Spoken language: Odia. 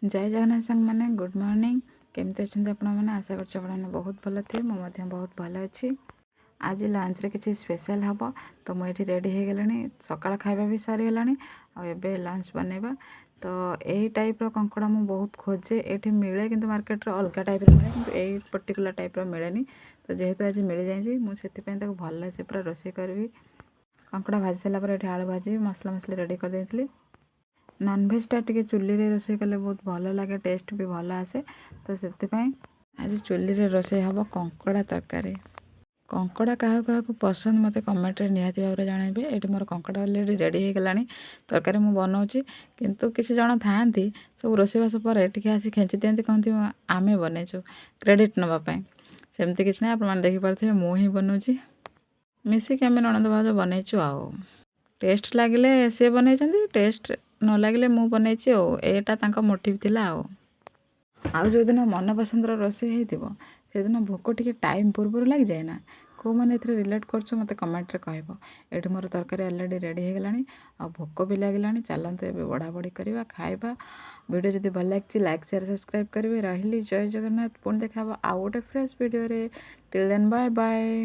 ଜୟ ଜଗନ୍ନାଥ ସାଙ୍ଗମାନେ, ଗୁଡ଼୍ ମର୍ଣ୍ଣିଂ। କେମିତି ଅଛନ୍ତି ଆପଣମାନେ? ଆଶା କରୁଛି ଆପଣମାନେ ବହୁତ ଭଲ ଥିବେ। ମୁଁ ମଧ୍ୟ ବହୁତ ଭଲ ଅଛି। ଆଜି ଲଞ୍ଚରେ କିଛି ସ୍ପେଶାଲ୍ ହେବ, ତ ମୁଁ ଏଇଠି ରେଡ଼ି ହେଇଗଲିଣି। ସକାଳ ଖାଇବା ବି ସରିଗଲାଣି ଆଉ ଏବେ ଲଞ୍ଚ ବନେଇବା। ତ ଏଇ ଟାଇପ୍ର କଙ୍କଡ଼ା ମୁଁ ବହୁତ ଖୋଜେ। ଏଇଠି ମିଳେ, କିନ୍ତୁ ମାର୍କେଟରେ ଅଲଗା ଟାଇପ୍ର ମିଳେ, କିନ୍ତୁ ଏଇ ପର୍ଟିକୁଲାର ଟାଇପ୍ର ମିଳେନି। ତ ଯେହେତୁ ଆଜି ମିଳିଯାଇଛି, ମୁଁ ସେଥିପାଇଁ ତାକୁ ଭଲସେ ପୁରା ରୋଷେଇ କରିବି। କଙ୍କଡ଼ା ଭାଜି ସାରିଲା ପରେ ଏଠି ଆଳୁ ଭାଜି ମସଲା ମସଲି ରେଡ଼ି କରିଦେଇଥିଲି। ନନଭେଜଟା ଟିକେ ଚୁଲିରେ ରୋଷେଇ କଲେ ବହୁତ ଭଲ ଲାଗେ, ଟେଷ୍ଟ ବି ଭଲ ଆସେ। ତ ସେଥିପାଇଁ ଆଜି ଚୁଲିରେ ରୋଷେଇ ହେବ କଙ୍କଡ଼ା ତରକାରୀ। କଙ୍କଡ଼ା କାହାକୁ କାହାକୁ ପସନ୍ଦ, ମୋତେ କମେଣ୍ଟରେ ନିହାତି ଭାବରେ ଜଣାଇବେ। ଏଇଠି ମୋର କଙ୍କଡ଼ା ଅଲରେଡ଼ି ରେଡ଼ି ହେଇଗଲାଣି, ତରକାରୀ ମୁଁ ବନାଉଛି। କିନ୍ତୁ କିଛି ଜଣ ଥାଆନ୍ତି, ସବୁ ରୋଷେଇବାସ ପରେ ଟିକେ ଆସି ଖେଞ୍ଚି ଦିଅନ୍ତି, କହନ୍ତି ଆମେ ବନେଇଛୁ, କ୍ରେଡ଼ିଟ୍ ନେବା ପାଇଁ। ସେମିତି କିଛି ନାହିଁ, ଆପଣମାନେ ଦେଖିପାରୁଥିବେ ମୁଁ ହିଁ ବନାଉଛି। ମିଶିକି ଆମେ ନଣନ୍ଦ ଭାଉଜ ବନେଇଛୁ। ଆଉ ଟେଷ୍ଟ ଲାଗିଲେ ସିଏ ବନେଇଛନ୍ତି, ଟେଷ୍ଟ ନ ଲାଗିଲେ ମୁଁ ବନେଇଛି ଆଉ ଏଇଟା ତାଙ୍କ ମୋଟିଭ୍ ଥିଲା। ଆଉ ଯେଉଁଦିନ ମନପସନ୍ଦର ରୋଷେଇ ହେଇଥିବ, ସେଦିନ ଭୋକ ଟିକେ ଟାଇମ୍ ପୂର୍ବରୁ ଲାଗିଯାଏ ନା? କେଉଁମାନେ ଏଥିରେ ରିଲେଟ୍ କରୁଛ, ମୋତେ କମେଣ୍ଟରେ କହିବ। ଏଇଠି ମୋର ତରକାରୀ ଅଲରେଡ଼ି ରେଡ଼ି ହେଇଗଲାଣି ଆଉ ଭୋକ ବି ଲାଗିଲାଣି। ଚାଲନ୍ତୁ, ଏବେ ବଢ଼ା ବଢ଼ି କରିବା, ଖାଇବା। ଭିଡ଼ିଓ ଯଦି ଭଲ ଲାଗିଛି, ଲାଇକ୍, ସେୟାର, ସବସ୍କ୍ରାଇବ୍ କରିବେ। ରହିଲି, ଜୟ ଜଗନ୍ନାଥ। ପୁଣି ଦେଖା ହେବ ଆଉ ଗୋଟେ ଫ୍ରେଶ୍ ଭିଡ଼ିଓରେ। Till then, bye bye.